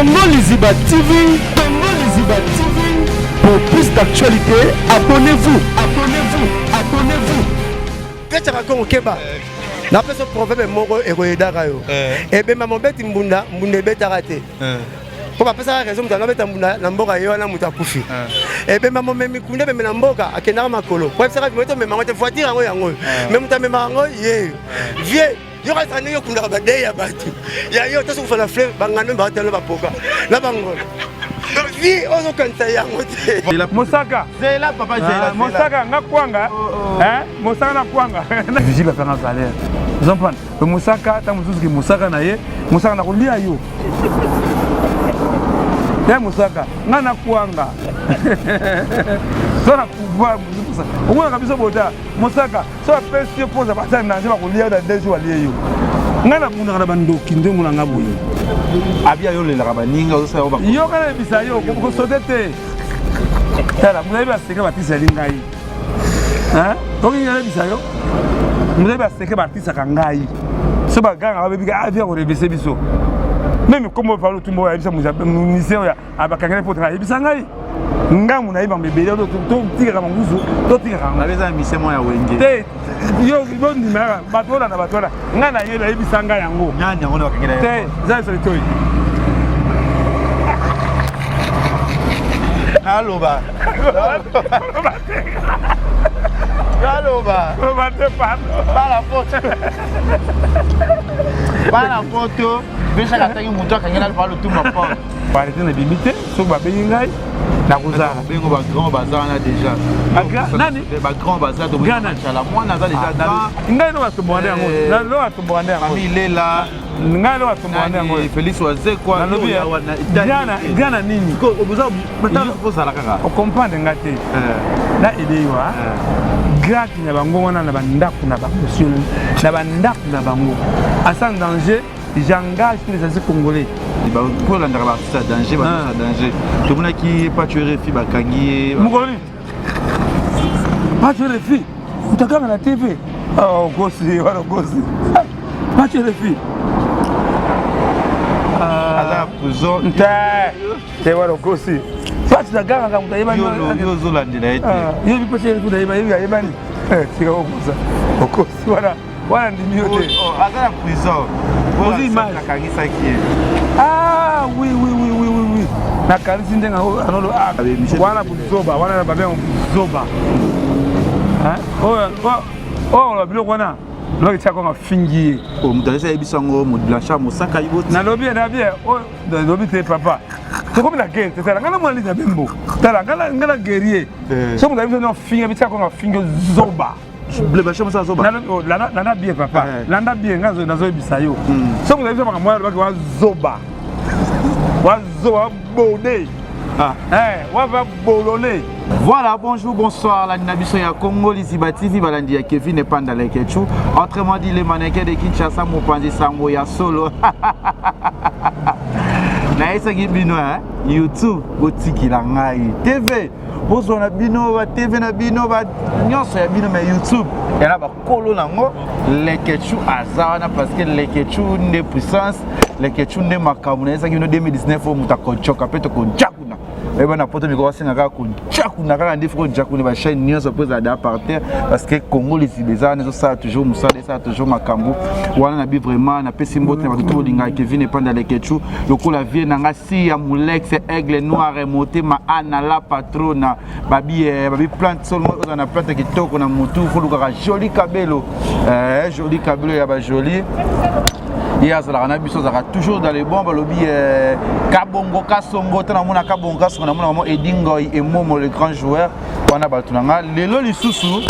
Congo Liziba TV, Congo Liziba TV. Pour plus d'actualités, abonnez-vous, abonnez-vous, abonnez-vous. Ketchaka Congo keba. napesa proverbe moko ekoyedaka yo eh. ebemba mobeti mbunda mbunda ebetaka te eh. mpo bapesaka raison moto angabeta mbunda na mboka ye wana moto akufi eh. ebemba momemi kunda ebembe na mboka akendaka makolo po ayebisaka bimo ete omema yango te voiture yango yango oyo me moto amemaka yango ye vie yo kaka ndenge okundaka badei ya bato ya yo toso kufa na fleuve bangando baatalo bapoka na bangolo vie ozokanisa yango te mosaka zela papa zela ah, mosaka nga kwanga oh, oh. Eh, mosaka na kwanga vigile apanga valeur ozomprendre me mosaka ntango mosusu ke mosaka na ye mosaka na kolia yo ya mosaka nga na kwanga so na pouvoir mosusu omonaka biso bota mosaka so apesi yo mpoza basali na nse bakolia yo na deux jours alie yo ngai nabundaka na bandoki nde omona nga boye abi ayo olelaka baninga ozosala yo yo kaka nayebisa yo kosote te tala moto baseke batisali ngai oki nayebisa yo moto baseke batisaka ngai so bagangaka babebika avi ah, akorebese biso meme kombo palo tumbo ayebisa musicien oyo abakangeli ah, poto ayebisa ngai ngambo na ye bango ebele totikaka bangusu totikaka yango eza mise moko ya wenge te yo bondimaka bato olanda bato wana ngai na ye nayebisa ngai yango nani yango bakangela te eza biso litoi naloba naloba loba te pardon bana poto bana poto besaka ataki moto akangela alfa lotumba porte parité na bimi te soki babengi ngai nakozala bengo ba grand baza wana déjà nani ba grand baza to chala mwana aza déjà ah, ngai no batomboka nde yango eh, no batomboka nde yango famille lela ngai no batomboka nde yango Félix Wazekwa nalobi gana nini ozala kaka okomprendre nga te eh. na ede yo eh. grade na bango wana na bandako na bango na bandako na bango asa danger J'engage tous les artistes congolais. Mpo olandaka baartiste ya danger baartiste ya danger tomonaki pacho rfi bakangi ye mokolo nini pacho rfi moto akanga na tv ah, okosi wana okosi pacho rfi aza na prison te te wana okosi pacho nagangaka moto ayebani ozolandela ye te ah, yebi pacho rfi ayebani eh, tika okosa okosi wana wana ndimi yo te oh, oh, aza na prison ozwi image akangisaki ye ah oui oui oui oui oui oui nakanisi ndenge anolo ah, wana buzoba wana na babengo buzoba oyo oyo biloko wana loki tiako mafingi ye oh, moto alesi ayebisa yango blanchard mosaka nalobi nabi nalobi te papa tokomi na guerre te tala ngai na mwana lita bembo tala ngai na guerrier eh. soki moto ayebi biso finga bitiako mafingi zoba Oh, landa bien papa eh. landa bien nga nazoyebisa yo hmm. soki ozali biso makambo wana alobaki wazoba wazoba wabode ah. eh, wava bolole Voilà, bonjour, bonsoir, la Nabiso ya Congo, Liziba TV, balandi ya Kevin et Panda Lekechu. Autrement dit, les mannequins de Kinshasa, Mopanzi Sango ya solo. Naesaki bino, hein? YouTube, botikila ngai. TV, bozwa na bino ba tv na bino ba nyonso ya bino mais youtube yana bakolo nango leketchu aza wana parce que leketchu nde puissance leketchu nde makambo na ezaki bino 2019 oyo moto akocoka mpe tokoja kuna oyeba na poto mikolo asenga kaka koja kuna kaka nde foko ja kuna bachaine nyonso mpo ezala da par terre parce que congo liziba eza wana ezosala toujours mosala esala toujours makambo wana na bi vraiment napesi mbote na bato to bolingaka kevin epanda leketchu lokola vie na nga Sia Mulex Aigle Noir Motema Anna la patrona babi eh, babi plante seulement oza na plante kitoko na mutu folukaka joli kabelo eh, joli kabelo ya ba joli ye azalaka na biso azalaka toujours dans le bon balobi eh, kabongo kasongo to namona kabongo kasongo namona mamo edingoi emomo le grand joueur wana bato na nga lelo lisusu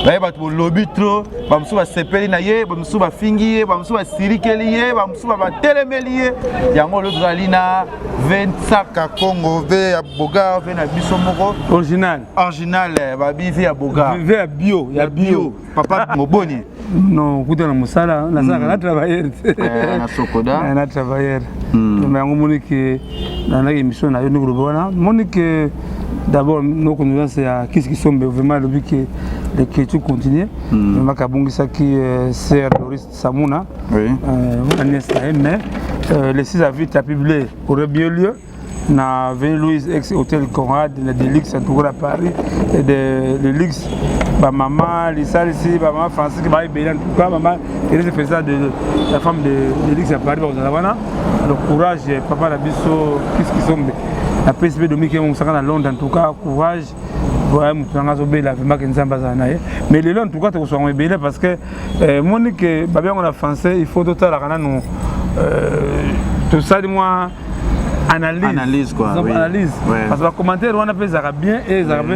baye bato bolobi trop bamosusu basepeli na ye bamosusu bafingi ye bamosusu basilikeli ye bamosusu batelemeli ye yango lelo tozali na vensaka congo ve ya bogar ve na biso moko original original eh, babi ve ya bogar ve ya bio ya bio papa moboni non kuta na mosala nasalaka na travailleur te eh, na sokoda eh, na travailleur hmm. yango moni ke nalandaki émission na yo ndenge olobi wana moni ke d'abord nos condoléances ya kisi kisombe vraiment alobi ke le culture continue hmm. vraiment kabungisaki euh, sœur Doris Samuna oui. euh, nièce na ye mais Le 6 avril, tapis bleu aurait bien lieu na avenue Louise ex hôtel Conrad na Deluxe en tout cas à Paris et de le luxe ba maman lisalisi ba maman Francis ba ebele en tout cas maman Thérèse faisant de la femme de Deluxe à Paris bakozala wana. Le courage papa na biso Kiss Kisombe na PSB Dominique Mosaka na Londres, en tout cas courage. Voilà, moto nanga azobela vraiment ke Nzambe azala na ye. Mais lelo en tout cas tokoswango ebele parce que moni ke babiango na français, il faut totalaka nanu tosali mwa analyse. Analyse, quoi, Exemple, oui. Analyse. Parce que bacommentaire wana mpe ezalaka bien e ezalaka mpe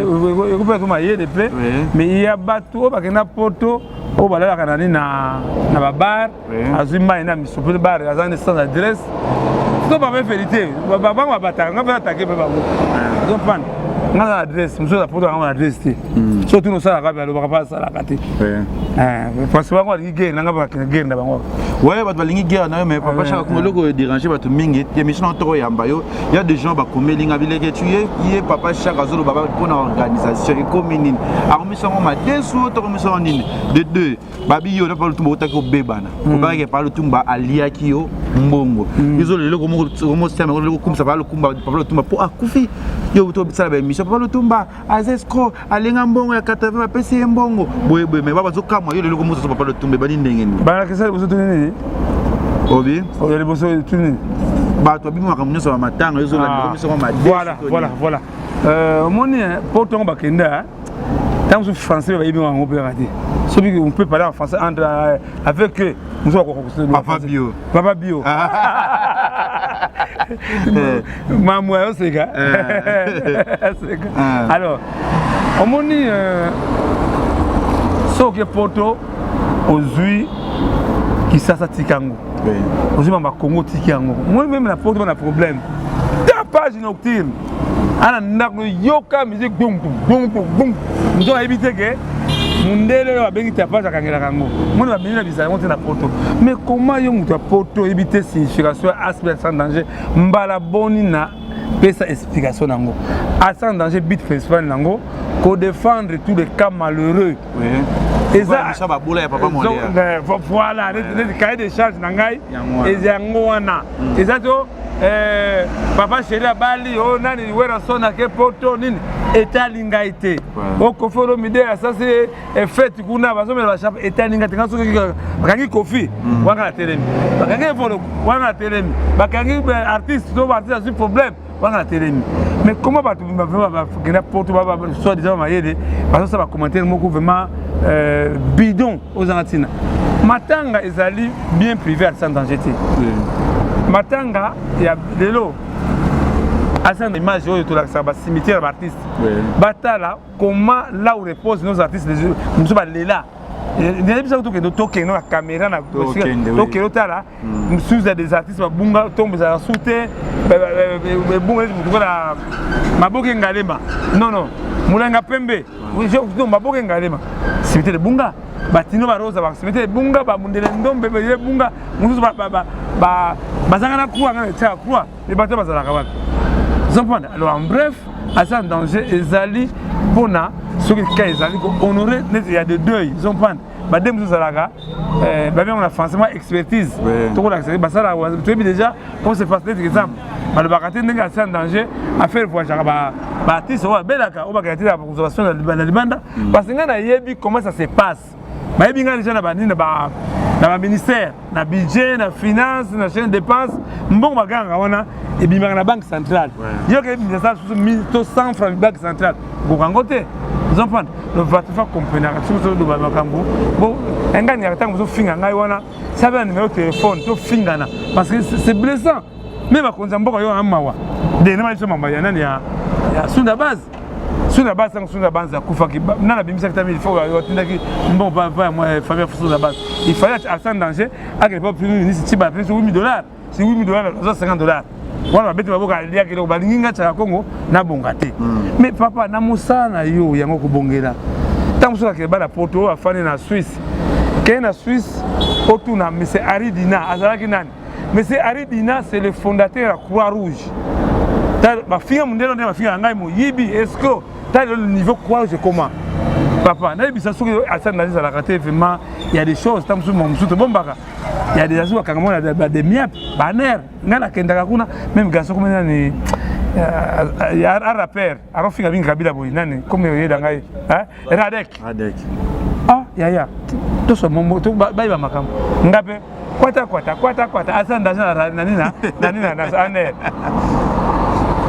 ekopesa to mayele mpe. Mais il y a bato oyo bakenda poto oyo balalaka nani na babar, azwi mai na miso mpe bar aza ne sans adresse to bamefeli te, bango babataka nga mpe atake mpe bango ozopanda nga na adresse mosusu aza poto yango na adresse te. So tuna osalaka mpe alobaka mpe asalaka te parce que bango balingi guerre nanga, bakende guerre na bango. Ouais, bato balingi guerre na yo, mais papa Chaka Kongo, eloko déranger bato mingi, émission na tokoyamba yo, ya des gens bakomeli nga bileke tu ye ye papa Chaka azoloba mpona organisation ekomi nini, akomisango madesu, tokomisango nini. De deux, babi yo na papa Lutumba otaki kobebana, obakaki papa Lutumba aliaki yo mbongo. Biso lelo komosema lelo kokumisa papa Lukumba, papa Lutumba mpo akufi, yo tosala baémission, papa Lutumba aza escroc, alenga mbongo ya 80, bapesi ye mbongo boye boye. Mais ba bazokamwa yo lelo komosa papa Lutumba ebandi ndenge nini? Balakisa liboso tuni nini? Obi. Oyo liboso tuni nini? Bato babimi makambo nyonso ya matanga, yo ozolanda komisango madesu. Voilà, omoni po ntongo bakenda ntango mosusu français bayebi yango mpe kaka te. Soki on peut parler en français entre avec eux, mosusu bakoka. Papa Bio. Papa Bio mamu ayoseka aseka. Alors omoni soki poto ozwi Kisasa, tika yango, ozwi mama Kongo, tiki yango. Omoni même na poto bana problème, tapage nocturne ana ndako, yoka musique bum bum bum bum, moto ayebi te ke mundele oyo abengi tapage akangelaka yango. Moni bamemi na bizala yango te na poto. Mais comment yo moto ya poto oyebi te signification ya ASBL sans danger? Mbala boni na pesa explication nango? Sans danger, but principal nango kodéfendre tous les cas malheureux. Eza babola ya papa Molia. Voilà, neti cahier de charge na ngai eza yango wana. Eza to papa chéri abali o nani, Werrason ake poto nini, etali ngai te. O Koffi Olomide asasi fête kuna, bazomela bachape, etali ngai te. Nga soki bakangi Koffi wana na telemi, bakangi Evolo wana na telemi, bakangi artiste to artiste azwi problème wana na telemi. Mais comment bato bakenda poto soit disant mayele bazosala bacommentaire moko vraiment bidon, ozanga ntina? Matanga ezali bien privé ya sans danger te. Matanga ya lelo aza na image oyo tolakisaka bacimetière ya baartiste, batala comment là où repose nos artistes mosusu balela. Nayebisaka tokende, tokende na caméra na tokende otala mosusu ya des artistes babunga ntongo ezalaka su te, ebunga neti motu kona maboke ngalema, non, molenga pembe, maboke ngalema, cimetière ebunga, batino barosa bacimetière ebunga, bamundele ndombe ebunga, mosusu bazanga na croix, nga tiaka croix, me bato bazalaka wapi? Ozomprendre? Alors en bref, aza en danger ezali mpona soki ka ezali kohonorer neti ya de deuil. Ozomprendre? Bade mosusu ezalaka babengo na français mwa expertise, tokolakisa basalaka, toyebi déjà comment se passe. Neti exemple, balobaka te ndenge asi en danger affaire voyageaka baartiste oyo babelaka, oyo bakenda te na kozwa basoin na libanda, parce que ngai nayebi comment ça se passe. Bayebi ngai déjà na banini, na baministère, na budget, na finance, na chaîne dépense. Mbongo bagangaka wana ebimaka na banque centrale. Yoka ebimisa sala susu to 100 franc banque centrale okoka yango te. Ozomprendre? Bato fa comprenaka soki toloba makambo bo ngai ningaka ntango bozofinga ngai wana, sabe na numéro téléphone tofingana, parce que c'est blessant. Mais bakonzi ya mboka yo na mawa denema biso mama ya nani ya Sunda Base, Sunda Base. Ntango Sunda Base akufaki, nani abimisaki tami? Il faut atindaki mbongo pa ya famille Sunda Base. Il fallait sans danger akende pa premier ministre ti bapesi 8 dollars. Si 8 dollars aza 50 dollars wana, babeti maboko, aliaki eloko. Balingi nga Tiaka Kongo nabonga te. Mais papa, na mosala na yo yango kobongela, ntango mosusu akende bana poto oyo afandi na Suisse, kende na Suisse otuna monsieur Henri Dina azalaki nani. Monsieur Henri Dina, c'est le fondateur ya Croix Rouge. Bafinga mondele nde bafinga ngai moyibi, escroc. Tala le niveau Croix Rouge comment. Papa, nayebisa soki asali na ezalaka te. Vraiment, il y a des choses ntango mosusu mosusu tobombaka. Ya des asu bakanga mona ba demiap baner ngai nakendaka kuna même garçon komi nani araper arofinga mingi kabila boye nani komi oyeda ngai radek ah yaya toso mombo bayeba makambo nga mpe kwata kwata kwata kwata asanda aza na nini na nani na aner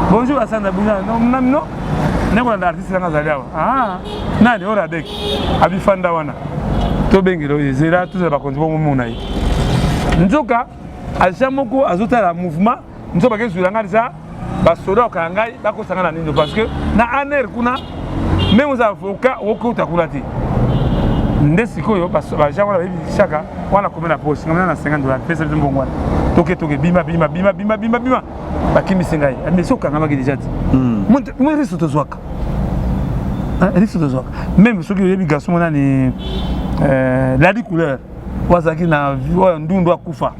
bonjour asanda bina non non nekolanda artiste nanga azali awa ah nani oyo radek abifanda wana tobengela oyo ezela tozala bakonzi bomomona ye nzoka agent moko azotala mouvement nzoka bakezwila ngai deja basoda okanga ngai bakosa ngai na nini parce que na aner kuna meme oza avocat okota kuna te nde sikoyo baagent wana bayebi shaka wana komi na poche ngai na 50 dollar pesa biso mbongo wana toke toke bima bima bima bima bima bima bakimisi ngai mais soki okangamaki deja te mo risque tozwaka risque tozwaka même soki oyebi garçon mo nani ladi couleur oyo azalaki na oyo ndundu akufa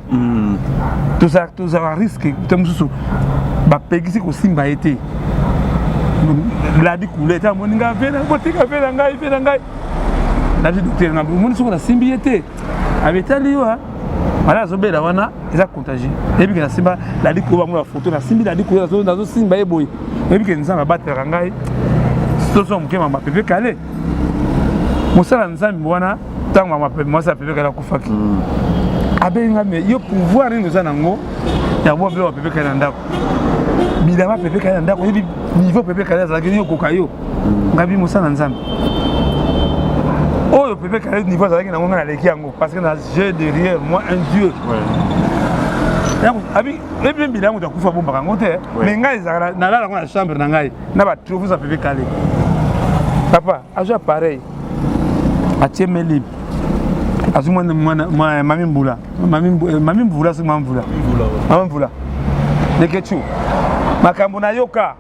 tozalaka risque te mosusu bapekisi kosimba ye te ladi couleur te amoni ngai ve botika ve na ngai ve na ngai nabi docteur ngai omoni soki nasimbi ye te abetali yo mala azobela wana eza contagieux nayebi ke nasimba ladi couleur bango na photo nasimbi ladi couleur nazosimba ye boye nayebi ke nzambe abatelaka ngai soso moke mama pepe kale mosala nzambe wana ntango mama mwasi ya pepe kale akufaki abengi ngai me yo pouvoir nini oza nango ya mwa biloko ya pepe kale na ndako bilamba pepe kale na ndako oyebi niveau pepe kale azalaki yo okoka yo ngai bi mosala nzambe oyo pepe kale niveau azalaki nango ngai naleki yango parce que na j'ai derrière moi un dieu abi ebi mbila moto akufa abombaka yango te mais ngai ezalaka nalala yango na chambre na ngai na batrophées ya pepe kale papa azwi appareil atie main libre azwi mwana mami mbula mami mvula soki mama mvula mama mvula lekechu makambo nayoka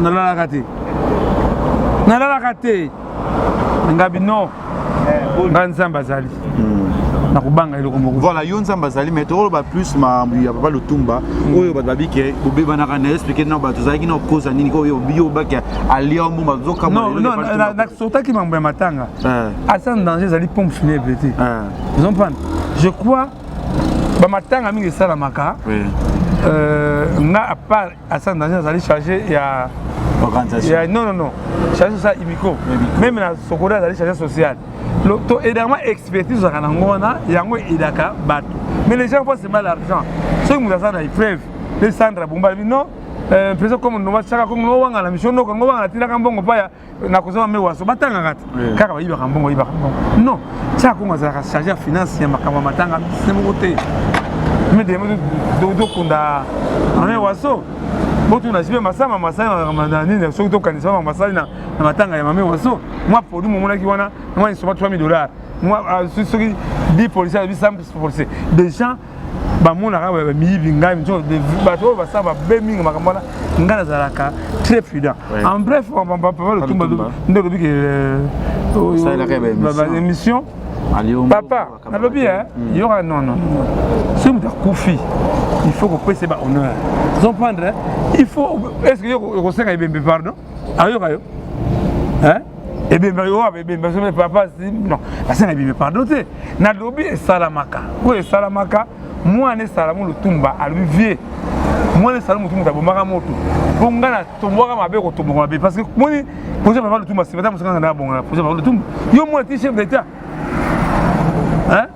nalalaka te nalalaka te ngabi non nga nzambe azali nakobanga eloko moko. Voilà, yo nzambe azali, mais tokoloba plus makambo ya papa Lutumba oyo bato babike bobebanaka na expliquer na bato ozalaki na okoza nini oyo yo obaki alia mbumba tozokamwa. Nasotaki mambo ya matanga asa danger ezali pompe funèbre te, ozomprendre? Je crois bamatanga mingi esalamaka nga à part asa danger azali chargé ya organisation. Non, non, non, chargé social imiko, même na Sokoda azali chargé social to évidemment expertise ozalaka nango wana yango edaka bato. Mais les gens voient seulement l'argent. Soki moto aza na épreuve le Sandra Bumba alobi non, président comme noma Chaka Kongo owanga na mission noko ngo wanga natindaka mbongo paya nakozwa me waso batangaka te kaka bayibaka mbongo bayibaka mbongo. Non, Chaka Kongo azalaka chargé ya finance ya makambo ya matanga se moko te me deme tokunda ame waso botuna jibe masama masali na nini soki tokanisa mama masali na matanga ya mame waso mwa produit momonaki wana mwa instrument 3000 dollars mwa soki 10 policier abi 100 policier des gens bamonaka miyibi ngai bato oyo basala babe mingi makambo wana ngai nazalaka très prudent. En bref, papa Lutumba nde olobi ke émission papa nalobi yoka non, non, soki moto akufi il faut kopesa ba honneur, comprendre? Il faut est ce que yo okosenga ebembe pardon ayoka yo ebembe oyo ebembe soki papa non asenga ebembe pardon te. Nalobi esalamaka oyo esalamaka mwana esalamu Lutumba alobi vie mwana esalamu motu moto abomaka moto mpo ngai natombwaka mabe kotomboka mabe parce que moni projet papa Lutumba nsima ta mosaka na bonga projet papa Lutumba yo mwana ti chef d'état hein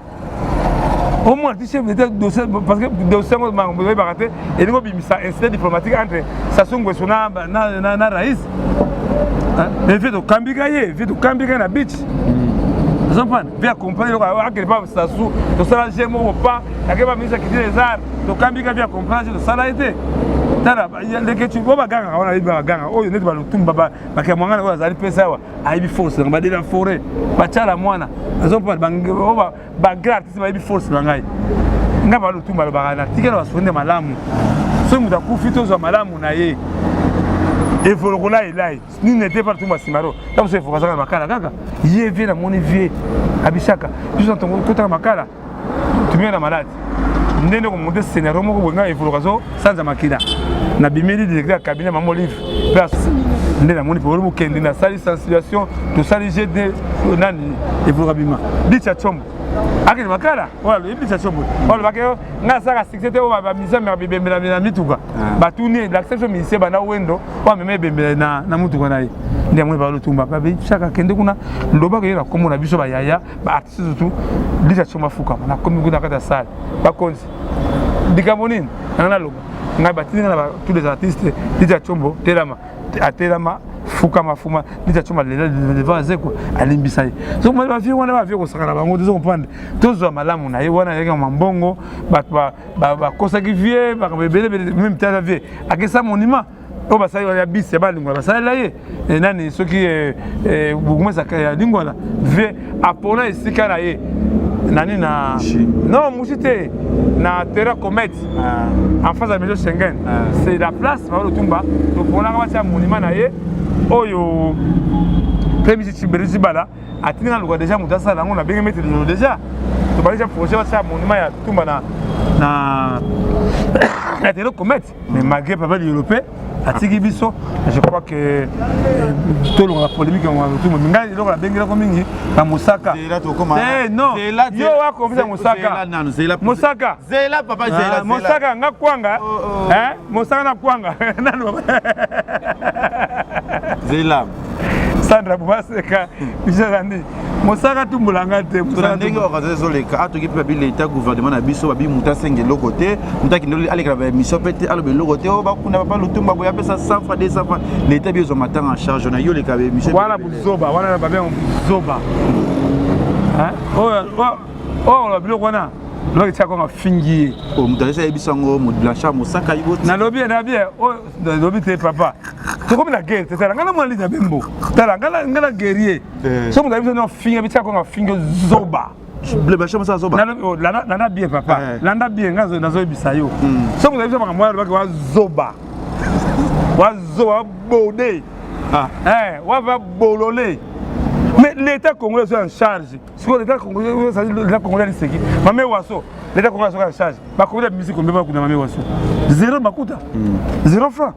au moins ti chef d'état dossier parce que dossier yango makambo oyebaka te elingi obimisa incident diplomatique entre Sassou Nguesso na raïs mais vie tokambika ye vie tokambika ye na beach ozomprendre vie accompagne eloko akende pa Sassou tosala je moko pa ake ba ministre culture des arts tokambika vie accompagne tosala ye te. Tala ndeke bo bagangaka wana ayebi baganga oyo neti balutumba bakea mwangana oyo azali pesa awa ayebi force nanga badela forêt batiala mwana azomprendre bagrand artiste bayebi force na ngai. Ngai balutumba alobaka na tikala basonde malamu soki moto akufi tozwa malamu na ye evolokola elai nini ete pa Lutumba simaro ta mosu evoka azaka na makala kaka ye vie namoni vie abisaka biso kotaka makala tumia na maladi ndenge komonte scénario moko boye ngai evoloka azo sanza makila nabimeli directeur ya cabinet mama Olive mpe nde namoni mpe mokende nasali sensibilisation tosali gd nani evoloka bima bicha chombo. Akende makala oyo aloyebi biso boye. Oyo alobaki ngai asalaka succès te, oyo bamusicien ameka bibembela na mituka. Batuni ye, lakisa biso musicien banda wendo oyo amema ebembela na mutuka na ye. Nde yango Papa Lutumba babisaka kende kuna, lobaka ye na kombo na biso bayaya baartiste surtout Lisa Tshomba fukama. Nakomi kuna kati ya salle, bakonzi likambo nini nanga naloba ngai batindi ngai na tous les artistes. Lisa Tshombo telama, atelama, fukama, fuma. Lisa Tshombo alela devant Azeko, alimbisa ye. So bavie wana, bavie kosaka na bango, tozo comprendre, tozwa malamu na ye wana. Ayaki mambongo, bato bakosaki vie, makambo ebele ebele. Même tala vie akesa monument oyo basali ya bisi ya balingwala, basalela ye nani soki bourgmestre ya Lingwala. Vie apona esika na ye nani na non musi te na terrain Comète, en face ya maison Schengen. C'est la place Papa Lutumba toponaka batia monument na ye oyo. Premier ministre Tshibala atindi nga luka déjà moto asala yango. Nabengi maître Lolo, déjà tobandi déjà projet basala monument ya Tumba na terrain Comète. Mais malgré papa Liyolo mpe atiki biso, je crois que tolonga polémique yango. Lutumba, ngai eloko nabengelako mingi na mosaka. Non, yo wakomisa mosaka, mosaka. Zela papa, zela. Mosaka nga kwanga, mosaka na kwanga nanu. Zela. Sandra Bobaseka bisalandi mosaka tumbolanga te. Na ndenge organise ezoleka, atoki mpe babi leta gouvernement na biso, babi moto asenga eloko te, moto akende alekela baémission mpe te, aloba eloko te. Oyo bakunda papa Lutumba boye, apesa 100 francs, 200 francs, leta bi ezwa matanga en charge na yo, oleka baémission. Wana buzoba, wana babenga buzoba. Oyo oyo biloko wana lobaki tia konga fingi ye. Moto alesi ayebisa yango, Blanchard Mosaka. Nalobi nabi oyo, nalobi te papa, tokomi na guerre te. Tala ngai na mwana Lita Bembo, tala ngai na guerrier. So moto ayebi biso finga bitia konga fingi zoba. Blanchard Mosaka zoba. Landa bien papa, landa bien, ngai nazoyebisa yo. So moto ayebi biso makambo wana, lobaki wa zoba, wa zoba, wa bode, wa bolole. Mais l'État congolais soit en charge. Sikoyo l'État congolais, l'État congolais aliseki mame waso. L'État congolais soki en charge, bakomi na musique, combien bakunda mame waso? Zéro makuta, zéro franc.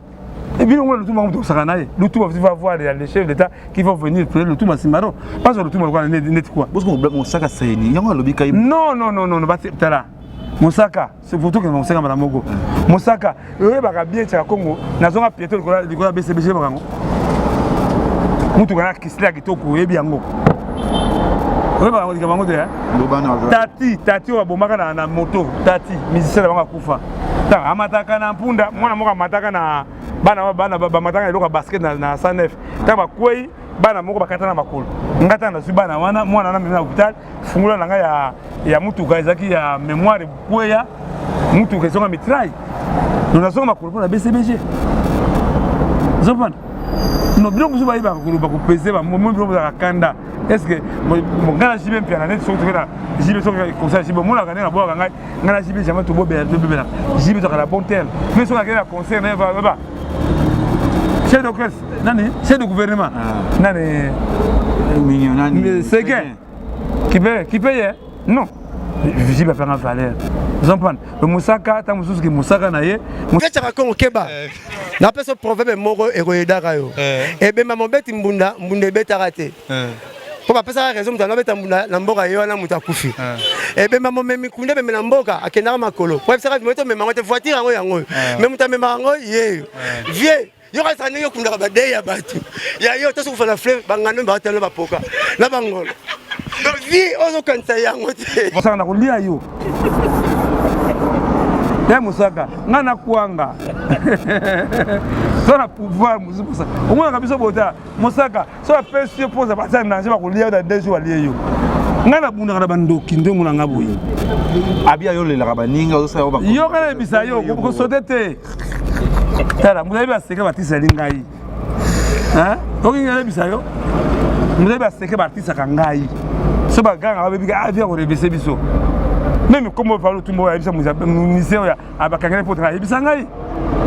Et bien, on Lutumba moto osaka na ye. Lutumba va voir les chefs d'État qui vont venir pour Lutumba Simaro. Parce que Lutumba lokola neti quoi. Bosco Mosaka saini yango alobi kai. Non non non non, tala. Mosaka, c'est photo que Mosaka mbala moko. Mosaka, oyebaka bien Tshaka Congo, nazonga piéton likolo likolo ya BCBG bakango. Mutuka na kisila ya kitoko, oyebi yango. Oyebaka likambo yango te. Tati, tati oyo babomaka na moto, tati musicien na bango akufa. Ntango amataka na mpunda, mwana moko amataka na bana, bana bamataka na eloko ya basket na 109. Ntango bakwei, bana moko bakata na makolo. Ngai ntango nazwi bana wana, mwana wana memi na hôpital, fungola na ngai ya mutuka ezalaki ya mémoire, kweya mutuka ezonga mitraille. Donc nazonga makolo mpo na BCBG. Ozopana no biloko mosusu bayebaka koloba kopese bamoi, biloko ezalaka kanda. Est ce que ngai na JB Mpiana neti soki toke na JB, soki concert JB, omonaka ndenge nabwaka ngai, ngai na JB jamais tobobela, tobebelaka. JB tozalaka na bon terme, mais soki akei na concert na ye ba chef d'orchestre nani, chef de gouvernement nani, Seguin qui paye, qui paye non, JB apanga valeur. Ozomprendre le mosaka ntango mosusu ke mosaka na ye. Tshaka Kongo keba, napesa proverbe moko ekoyedaka yo. Ebemba mobeti mbunda, mbunda ebetaka te. Mpo bapesaka raison, moto anobeta mbunda na mboka ye wana, moto akufi. Ebemba momemi kunda, ebembe na mboka akendaka makolo. Po ayebisaka moto omema yango te, voiture yango yango oyo, mais moto amemaka yango ye vie. Yo kasaka ndenge okundaka badei ya bato ya yo toso kufa na fleuve, bangando baatano bapoka na bangolo. Donc vie ozokanisa yango te. Mosaka na kolia yo ya mosaka, ngai nakwanga so na pouvoir mosusu. Mosaka omonaka biso bota mosaka so apesi yo mpoza baza danger, bakolia yo na 2 jours, balie yo. Ngai nabundaka na bandoki nde omonanga boye. Abi ayolelaka baninga ozosala. Yo ngai nayebisa yo kosote te. Tala moto ayebi baseke batisali ngai, oki ngai nayebisa yo, moto ayebi baseke batisaka ngai so bagangaka, babebika avia korevese biso. Même kombo Papa Lutumba oyo ayebisa musicien oyo abakangeli poto, ayebisa ngai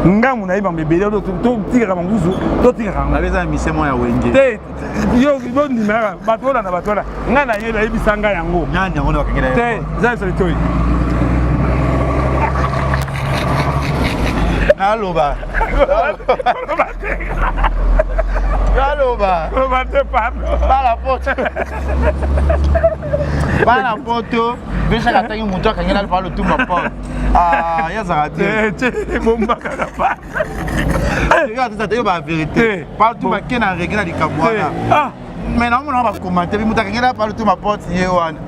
ngambu nayeba ebele. Totikaka bangusu, totikaka yango. Eza musicien moko ya Wenge. Te, yo bondimaka bato olanda bato wana. Ngai nayebi, ayebisa ngai yango. Nani yango bakangela? Te, eza biso litoi. Naloba, naloba. Koloba te, pardon. Bala poto. Bana poto beshaka atangi moto akangela pa Lutumba porte. Ah, ye azalaka te. Te, bombaka na pa. Yo ba vérité. Pa Lutumba ke na règle na likambo wana. Ah. Mais naomona bacommante bi moto akangela pa Lutumba porte ye wana.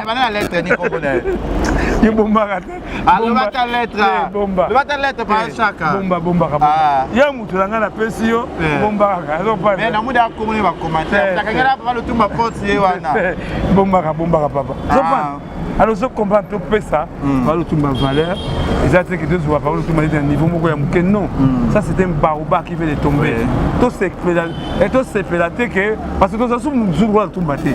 Bana na lettre ni kombo na ye. Ye bombaka te. Aloba ta lettre. Bomba. Loba ta lettre pa chaka. Bomba bombaka. Ye moto na ngai napesi yo bombaka. Mais namoni akomoni bacommante. Akangela pa Lutumba porte ye wana. Bombaka bombaka papa. Alors ozo comprendre topesa Papa Lutumba valeur eza te ke tozwa Papa Lutumba neti na niveau moko ya moke. Non, ça, c'est un baobab qui vient de tomber. Tosepela te ke parce que toza su mosusu lokola Lutumba te.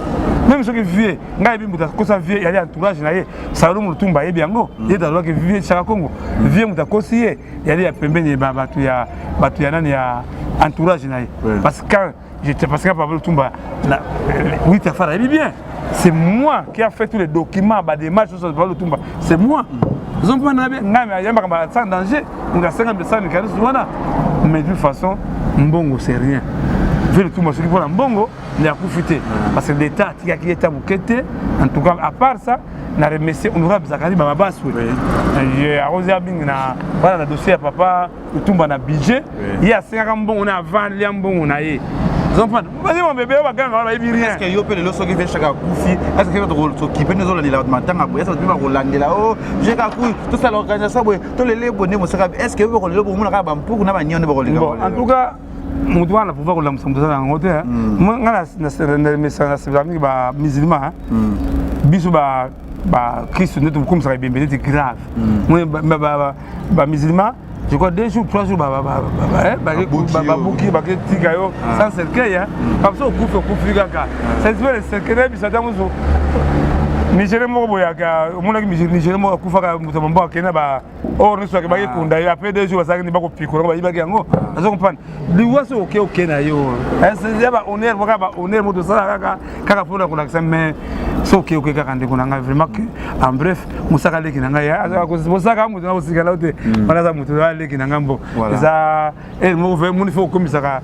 Même soki vie ngai yebi moto akosa vie, yali entourage na ye Salomo Lutumba ayebi yango. Ye alobaki vie Chaka Congo, vie moto akosi ye yali ya pembeni, bato ya nani, ya entourage na ye. Parce que quand j'étais, parce que Papa Lutumba, oui, Tafara yebi bien, c'est moi qui a fait tous les documents, ba démarches sur Papa Lutumba, c'est moi. Ozomona bien, ngai ayambaka ba sans danger, moto asenga besala mécanisme wana. Mais de toute façon, mbongo, c'est rien. Vie Lutumba, soki mpona mbongo nde akufi te, parce que l'État atikaki ye ta moke te. En tout cas, à part ça, na remercier honorable Zakari Bababaswe, akozia mingi na wana na dossier ya Papa Lutumba na budget. Ye asengaka mbongo na avant lia mbongo na ye. Ozomprendre bebe oyo baganga wana bayebi rien. Est-ce que yo mpe lelo soki ve Chaka akufi, est ce que tokipe nde ozolandela bato matanga boye? Est ce que bato mpe bakolandela o Chaka akufi, tosala organisation boye, tolele boye nde mosaka? Est ce que yo lelo bokomona kaka bampuku na banio nde bakoleka? Bon, en tout cas, moto wana pouvoir kolamusa moto aza na yango te. Nga nasepelaka mingi bamusulman. Biso bakristo nde tokomisaka ebembe neti grave. Bamusulman, je crois 2 jours, 3 jours, babuki, baketika yo sans cercueil. Parce okufi, okufi kaka, c'est le cercueil. Nayebisa ntango mosusu Nigérien moko boyaka, omonaki Nigérien moko akufaka, moto mambo akende na or nyonso ake bakekunda ye. Après 2 jours, basalaki nde bakopikola, bayibaki yango. Aza comprendre liwa so oke, oke na yo ya bahonneur, kaka bahonneur moto osala kaka kaka mpona kolakisa. Mais so oke, oke kaka, ndeko na ngai. Vraiment que, en bref, mosaka aleki na ngai, mosaka moto na kosikala yo te wana, aza moto aleki na ngai. Mbo eza moko moni fo okomisaka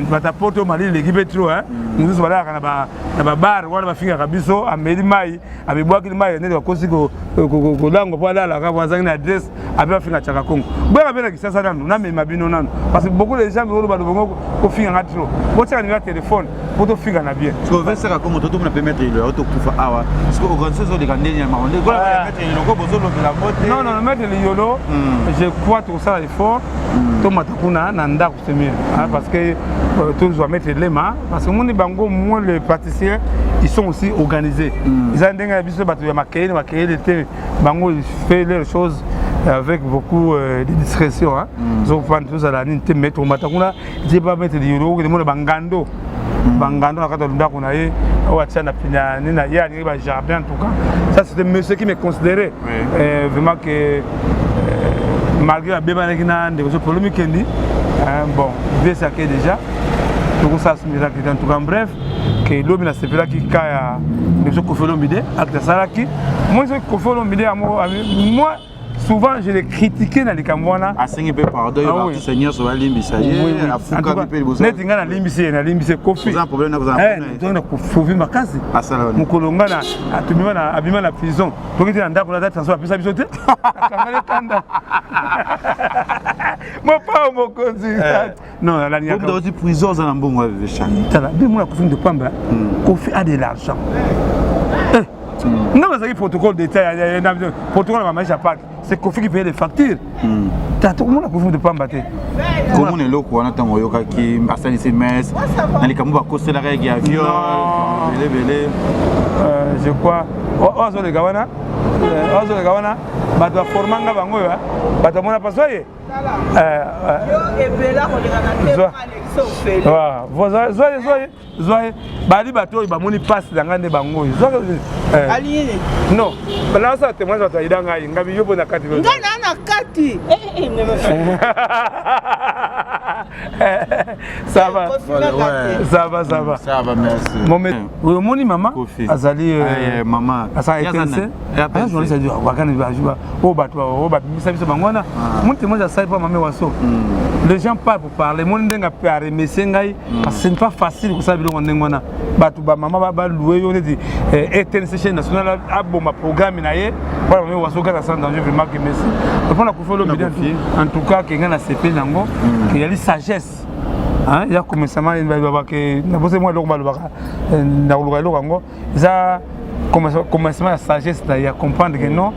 bato aporte oyo malili eleki mpe trop. Mosusu balalaka na babar wana, bafingaka biso, ameli mai, amebwakili mai neti bakosi kolangwa mpo alalaka po azangi na adresse, ape bafinga Chaka Congo. Boyaka mpe na Kisasa nanu, namema bino nanu, parce que beaucoup de gens oyo baloba bongo kofinganga trop. Botiaka nimero ya telefone mpo tofinga na bien. Chaka Congo, totomona mpe maître Ilolo tokufa awa. Organisation ezoleka ndenge ya makambo maître Ilolo bozolobela ngo te? Non, non, maître Liyolo, je crois tokosala effort, tomata kuna na ndako, c'est mieux, parce que tozwa maître Lema, parce que omoni bango moins les praticiens, ils sont aussi organisés. Eza ndenge ya biso bato ya makeyele makeyele te. Bango, ils fait leurs choses avec beaucoup de discrétion. Ozopanda tozala nini te, mais tomata kuna tie ba maître Liyolo, okende mona bangando bangando na kati ya ndako na ye oyo atia na nini na ye, alingi bajardin. En tout cas, ça, c'était monsieur qui me considérait vraiment que malgré abebanaki na ndeko so polo mikendi. Bon, vesake déjà tokosala so miracle. En tout cas, en bref, ke lobi nasepelaki ka ya ndeko so Kofi Olomide, acte asalaki. Moi, soki Kofi Olomide yango, moi souvent je l'ai critiqué na likambo wana. Asengi mpe pardon, yo baartiste nyonso balimbisa ye, afukami mpe liboso. Neti ngai nalimbisi ye, nalimbisi ye Kofi. Problème. Kofi makasi. Mokolo ngai na abima na prison, toki te na ndako, nata transport apesa biso te, akangani kanda mopao mokonzi. Non. Nalingaka prison, oza na mbongo ya bebe. Tala be mona Kofi de pamba. Kofi a de l'argent. Nga bazalaki protocole d'état, protocole ya bamaisha park, c'est Kofi qui paye les factures. Tata komona Kofi de pamba te. Komona eloko wana, ntango oyokaki asalisi messe na likambo bakoselaka yaki ya viol ebele? Je crois oyo azoleka wana, oyo azoleka wana, bato baformanga bango oyo, bato bamona paso ye. Zwa ye, zwa ye, zwa ye. Bali bato oyo bamoni mpasi na ngai nde bango oyo. Non, nasala témoignage, bato ayida ngai ngabi yo mpo na kati. Ngai na kati. Ça va. Ça va, ça va. Ça va, merci. Omoni mama azali euh, mama asala ETNC. Aza journaliste adi wakana oyo bato oyo babimisa biso bango wana. Moni témoignage asali mpo mame waso. Les gens parlent pour parler. Moni ndenge aremercier ngai parce que ce n'est pas facile kosala biloko ndenge wana. Bato bamama baloue yo neti ETNC chaîne nationale aboma programme na ye mpona mame waso kaka sans danger. Vraiment que merci mpona Koffi Olomide. En tout cas ke ngai nasepeli nango, ke yali sagesse ya commencement balobaka nabosi mwa eloko balobaka na koluka eloko yango eza commencement ya sagesse na ya comprendre que non,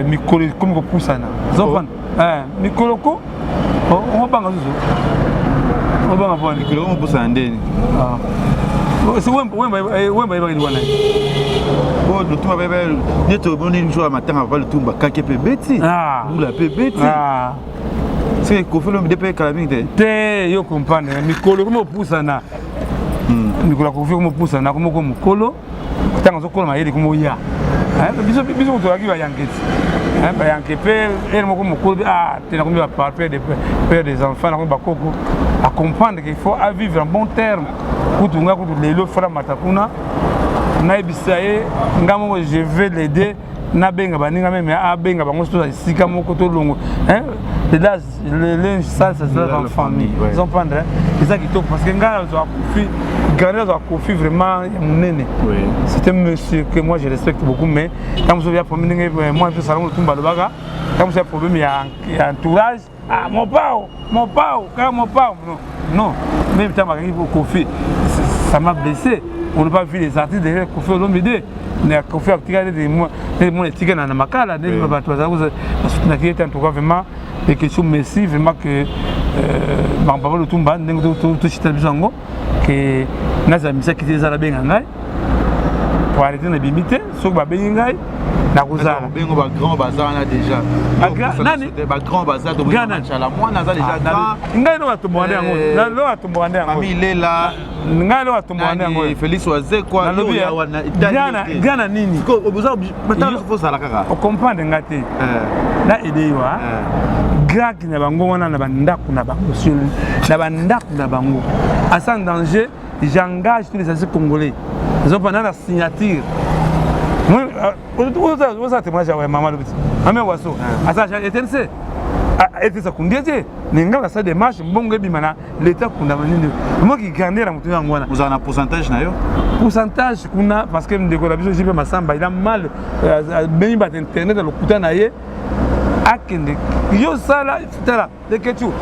mikolo ekomi kopusana. Ozocomprendre mikolo ko obanga susu obanga mpona mikolo kopusana ndeni. Wemba yebaki wana. Po Lutumba bebe neti omoni jour ya matanga papa Lutumba, kake mpe beti, mbula mpe beti. Soki Koffi Olomide mpe ekala mingi te. Te, yo comprendre, mikolo ekomi kopusana, mikolo ya Koffi ekomi kopusana, akomi ko mokolo, ntango azokola mayele ekomi oya. Biso biso tozalaki bayanke ti bayanke mpe ere moko mokolo te, nakomi bapère de père des enfants, nakomi bakoko à comprendre qu'il faut à vivre en bon terme. Kutu nga kutu lelo fala mata kuna nayebisa ye nga moko, je vais l'aider, nabenga baninga meme abenga bango so esika moko tolongo. Le linge sale, ça se lave en famille. Comprendre eza kitoko parce que ngai nazwaka Koffi grande, nazwaka Koffi vraiment ya monene. C'est un monsieur que moi je respecte beaucoup, mais ntango mosusu ya problème ndenge moi mpe Salongo Lutumba alobaka, ntango mosusu ya problème ya entourage, ah, Mopao, Mopao kaka Mopao. Non, non, même ntango bakangi Koffi, ça m'a blessé. On n'a pas vu les artistes derrière Koffi Olomide. Na Koffi atika neti mona etika na makala neti bato bazala basoutenaki ye te. En tout cas, vraiment et question, merci vraiment que papa Lutumba ndenge tochitela biso yango ke nazala misaki te, ezala benga ngai po arrêter na bimi te. Soki babengi ngai, nakozala. Bengo bagrand baza wana déjà. Nani? Bagrand baza, tomala mwana aza déjà grand. Ngai no batomboka nde yango, no batomboka nde yango. Mami Lela. Ngai no batomboka nde yango. Félix Wazekwa. Nalobi gana nini? Ozala kaka. Ocomprendre nga te na aide yo grake na bango wana na bandako na bango, na bandako na bango à sans danger. J'engage tous les artistes congolais ezopanda na signature. Ozala témoignage ya mama lobi mame waso aza ETNC, ETNC akundi ete ninga nasala démarche, mbongo ebima na leta kundama nini moki grandeur ya motu yango wana. Ozala na pourcentage na yo? Pourcentage kuna parce que ndeko na biso JP Masamba, il a mal abengi bato internet ya lokuta na ye akende yo sala tala leketu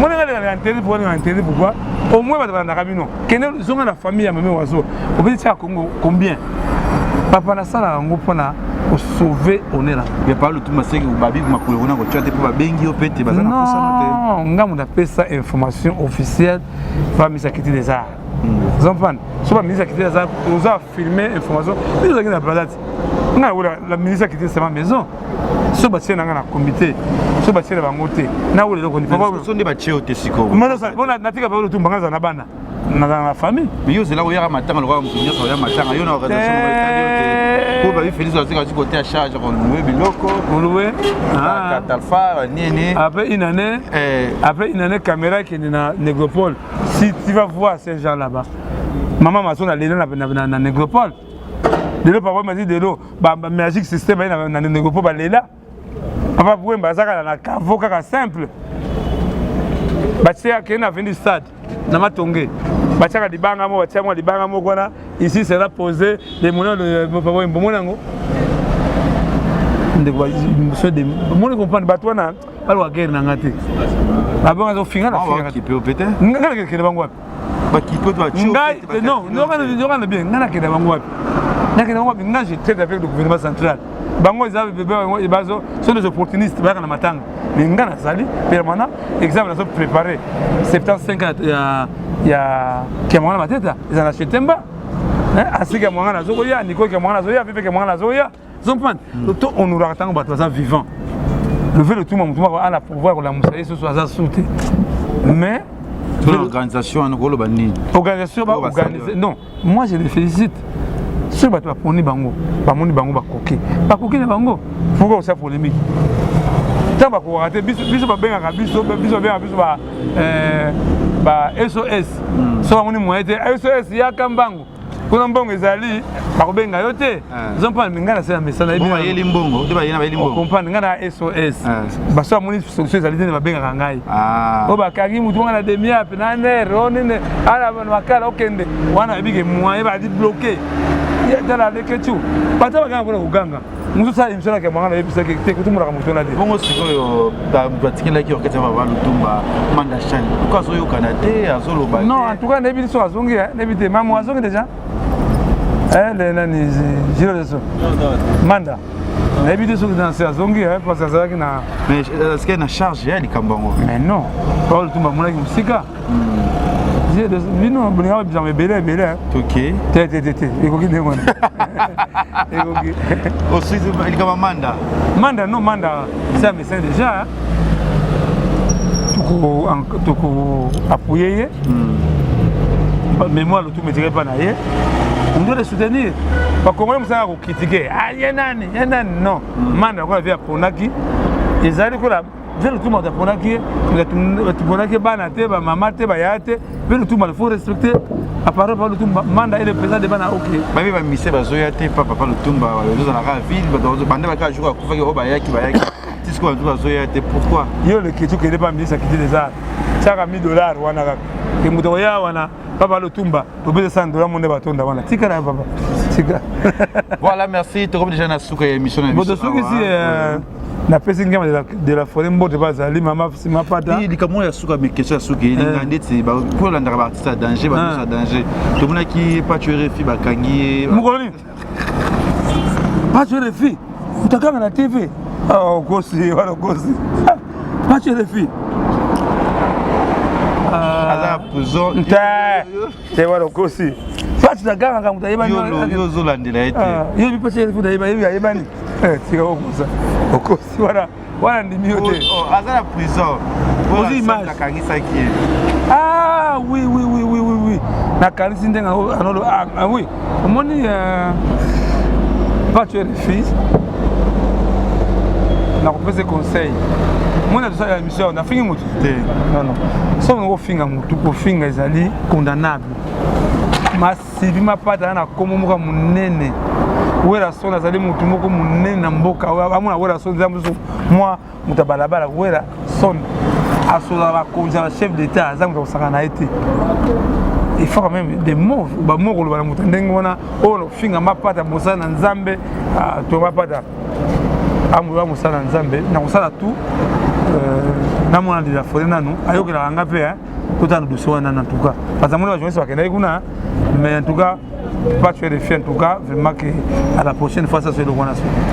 monanga leka internet pourquoi leka internet? Pourquoi au moins bato balandaka bino? Kende zonga na famille ya mame waso, opesi tia Congo combien papa nasala yango mpona kosauve honneur. Ya pa Lutumba seki babi makolo kuna kotia te mpo babengi yo mpe te, baza na posana te. Non, nga moto apesa information officielle, bamisa kiti des arts ozomprendre. So baministre ya culture aza, oza filmer information biso ozalaki na plaza ti nga nakola la ministre ya culture, c'est ma maison. So batie na nga na comité, so batie na bango te, nakola eloko. So nde batie yo te sikoyo. Natika bango Lutumba, nga aza na bana, nazala na famille. Mais yo ozela koyaka matanga lokola moto nyonso oya matanga. Yo na organisation etali yo te po babi Félix azika azwi kote ya charge kolouer biloko. Koluwe. Catalfa nini. Après une année, après une année, caméra ekende na Négropole, si tu vas voir ces gens là-bas, mama maso na lelo na Négropole, lelo papa m'a dit lelo magic system aye na Négropole, balela papa Bwemba aza kaka na caveau kaka simple. Batia akende na avenue stade na Matonge, batiaka libanga moko, batia mwa libanga moko wana, ici sera posé le mono papa Wemba. Omoni yango ndeko, moni comprendre bato wana baluka guerre na nga te, babonga azofinga na nga. Nakekende bango wapi? Ngai non, yokana bien, ngai nakende bango wapi? Nakende bango wapi? Ngai je traite avec le gouvernement central. Bango eza bazo sont des opportunistes, bayaka na matanga, mais ngai nazali permanent. Exemple, nazo préparé 75 ya Kiamwanga na Mateta, eza na Chetemba asika mwanga nazokoya nikoki mwanga nazoya pepe mwanga nazoya zomprendre. To honoraka ntango bato baza vivant. Leve Lutumba, motu moko ana pouvoir kolamusa ye soso aza su te, mais organisation wana koloba nini? Organisation baorganiser, non, moi je les félicite. Soki bato baponi bango, bamoni bango bakoki, bakoki na bango, pourquoi osala polémique? Ntango bakokaka te, biso babengaka biso, biso babengaka biso ba eh, ba SOS. So bamoni moyen te, SOS yaka mbangu. Kuna mbongo ezali, bakobenga yo te. Ozo comprendre, ngai nasala mesana yebi. Bayeli mbongo, te bayeli bayeli mbongo. Comprendre, ngai na SOS. Baso bamoni solution ezali te, babengaka ngai. Oyo bakangi mutu wana na demiap na ner o nini ala makala okende wana yebi ke moyen badi bloqué. Tala leketu. Bato bakanga mpona koganga. Mosusu asala émission na kemanga nayebisaki te kotumolaka moto na te. Bongo sikoyo batikelaki orchestre ya Papa Lutumba Manda Chane pourquoi azoyokana te azoloba non en tout cas nayebi soki azongi nayebi te mamu azongi déjà le nani Giro Deso Manda nayebi te soki nase azongi parce que azalaki na mais azalaki na charge ya likambo yango mais non Papa Lutumba amonaki mosika. Bino bolingaka bizango ebele ebele. Ok. Te te te te ekoki ndenge wana. Ekoki. Osuisi likambo Manda. Manda non Manda c'est un médecin déjà. Toko toko appuyer ye. Mémoire tout me dirait pas na ye. On doit le soutenir. Ba Congolais musala ko critiquer. Ah ye nani, ye nani non. Manda ko vie aponaki. Ezali ko la Vieux Lutumba moto aponaki ye, aponaki ye bana te, ba mama te, ba yaya te. Vieux Lutumba, il faut respecter la parole Papa Lutumba. Manda est le président de bana OK. Babi ba mise bazoya te pa Papa Lutumba, bazozala kaka ville, bato banda ba kaka jour akufaki oyo bayaki bayaki. Tisiko bato bazoya te pourquoi? Yo le ketu kende pa ministre akiti des arts. Tiaka 1000 dollars wana kaka. Ke moto akoya wana Papa Lutumba, topesa 100 dollars monde batonda wana. Tika na papa. Tika. Voilà, merci. Tokomi déjà na suka ya émission na biso. Boto soki si napesi ngema de la forêt mbote bazali mama mapata likambo ya suka mais question ya suka elinga ndeti mpo olandaka baartiste ya danger bato ya danger tomonaki Pacho RFI bakangi ye mokolo nini Pacho RFI utakanga na TV okosi wana okosi Pacho RFI aza na prison te te wana okosi Pacho nagangaka moto ayebani yo ozolandela ye te yo bi Pacho RFI ayebani tika okosa okosi wana wana ndimi yo te aza na prison ozwi image akangisaki ye ah oui oui oui oui oui oui nakanisi ndenge anolo ah oui omoni Pacho RFI nakopesa conseil mona tosala émission nafingi motu te non non soki okofinga motu kofinga ezali condamnable Sylvie Mapata na kombo moko monene Werrason azali motu moko monene na mboka amona Werrason eza mosusu mwa moto ya balabala Werrason asolaka bakonzi ya bachef d'état aza moto akosaka na ye te il faut quand même des mots bamots koloba na moto ndenge wana oyo ofinga Mapata mosala na Nzambe to Mapata amola mosala na Nzambe na kosala tout namona de la forêt nanu ayokelaka nga mpe totala dossier wana en tout cas parce que mona ba journaliste bakendaki kuna mais en tout cas pas tuer les filles en tout cas vraiment que à la prochaine fois ça c'est le wana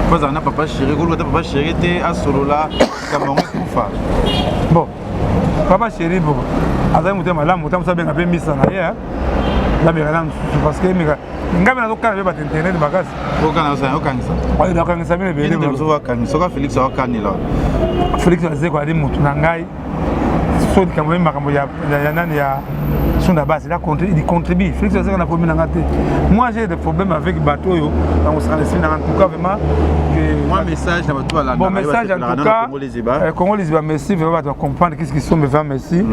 kozala na papa chéri koluka ta papa chéri te asolola likambo yango ekufa bon papa chéri bo azali motema malamu moto mosu abenga mpe misa na ye nabengana na mosusu parce que emeka ngai mpe nazokana mpe bato internet makasi okangisa nakangisa bino ebele soka Félix aokanela Félix Azeko ali motu na ngai so likambo ye makambo ya nani ya Sunda Base il a il contribue Félix Azeko na problème na nga te moi j'ai des problèmes avec bato oyo nakosaka esprit na nga en tout cas vraiment que moi message na bato balanda bon message en tout cas Congo Liziba merci vraiment bato comprendre qu'est-ce qui sont vraiment merci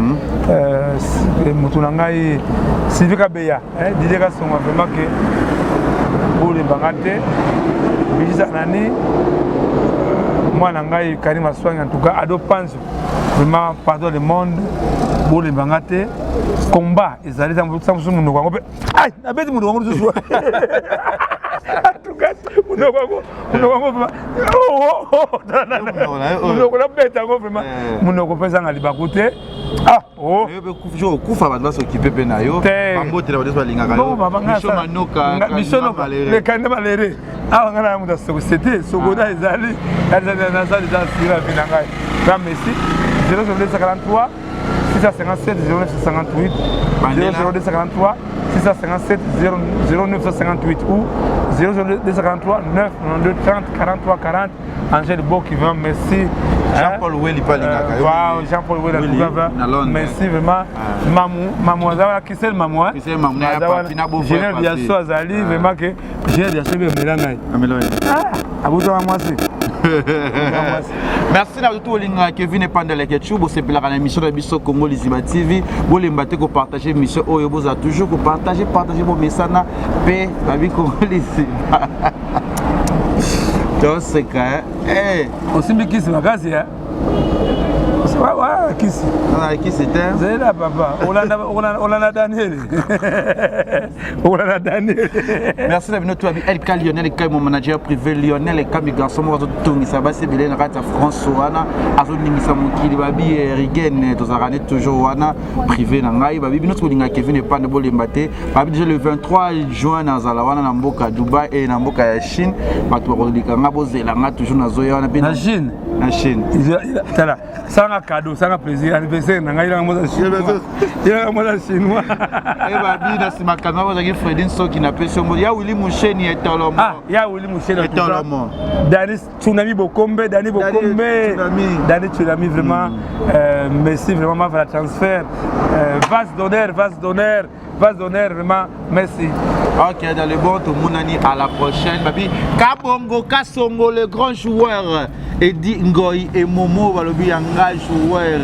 moto na ngai Sylvie Kabeya Didier Kasonga vraiment que bolembanga te Bijisa nani mwana ngai Karim Aswangi en tout cas Ado Panzo vraiment pardon le monde bolembanga te combat ezali ntango mosusu monoko yango mpe ai nabeti monoko yango lisusu en tout cas monoko yango monoko yango vraiment monoko nabeta yango vraiment monoko mpe ezanga libaku te ah okufa bato basokipe mpe na yo bambotela bato balingaka yo Micho Manoka lekanda malere awa ngai na moto ya société sokoda ezali nazali eza sira vi na ngai grand merci 00243 657 0958 00243 657 0958 ou 00243 9 92 30 43 40 Angèle Boki, vraiment merci. Jean-Paul Welly Palingaka. Wow, Jean-Paul Welly, merci vraiment. Mamou, Mamou Azawa, Kisel Mamou. Kisel Mamou, Général Diasso Azali, vraiment que Général Diasso, il est Ah, abotaka mwasi. Merci na tout olingaka Kevin Epanda Leketchou, bosepelaka na émission na biso Congo Liziba TV, bolemba te kopartage émission oyo, bozala toujours kopartage, partage bomesana mpe babi Congo Liziba. Toseka eh. Osimbi kisi makasi eh? Kisi. Kisi te. Zela papa, olanda olanda Daniel. Olanda Daniel. Merci na bino to abi LK Lionel Ekai, mon manager privé Lionel Ekami, garçon moko azotongisa basi ebele na kati ya France wana, azoningisa mokili. Babi Rigen, tozalaka ne toujours wana privé na ngai. Babi bino tokolinga Kevin Epande, bolemba te. Babi déjà le 23 juin nazala wana na mboka Dubai e na mboka ya Chine. Bato bakolika nga, bozela nga toujours, nazoya wana mpe. Na Chine. Na Chine. Tala, sanga cadeau, sanga plaisir, anniversaire na ngai, ilanga moza chinois, ilanga moza chinois. E babi na nsima kamera bazalaki Fredin Soki, napesi yo ya Willi Musheni etolomo. Ah, ya Willi Musheni. Etolomo. Danis Tsunami Bokombe, Dani Bokombe, Dani Tsunami, vraiment, merci vraiment, ma la transfert, vase d'honneur, vase d'honneur, vase d'honneur, vraiment, merci. Ok, dans le bon, tout le monde à la prochaine. Babi, Kabongo Kasongo, le grand joueur. Edi Ngoy et Momo, balobi yanga joueur.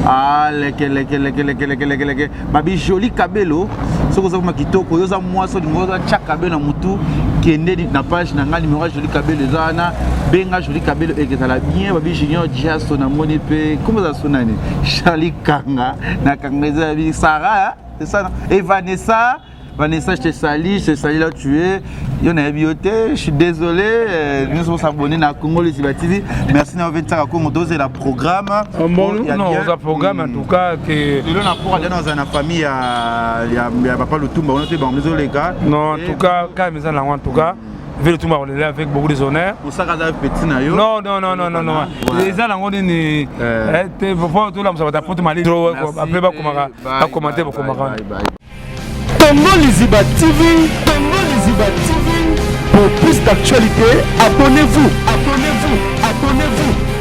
Ah, leke, leke, leke, leke, leke, leke, leke. Babi, joli Kabelo. Soki oza koma kitoko, yo oza mwasi, olingi oza tia kabelo na mutu, kende na page na ngai, numéro ya Joli Kabelo eza wana, benga Joli Kabelo, ekezala bien. Babi Junior Diaso, namoni mpe kombo eza so nani, Charlie Kanga na Kanga, eza babi Sarah, c'est ça, non? Et Vanessa, Vanessa, je te salue, je te salue là où tu es. Yo nayebi yo te, je suis désolé. Nous sommes abonnés na Congo Liziba TV. Merci na 25 Congo dose la programme. Bon, non, on a programme en tout cas que lelo na pour aller dans la famille ya papa Lutumba, on te ba les gars. Non, en tout cas, quand même ça en tout cas. Vu Lutumba on est là avec beaucoup de honneur. Osaka za petit na yo. Non, non, non, non, non, non. Eza nango nini? Eh, te faut tout la musaba poto mali. Après ba komaka, ba commenter ba komaka. Congo Liziba TV, Congo Liziba TV. Pour plus d'actualités, abonnez-vous, abonnez-vous, abonnez-vous.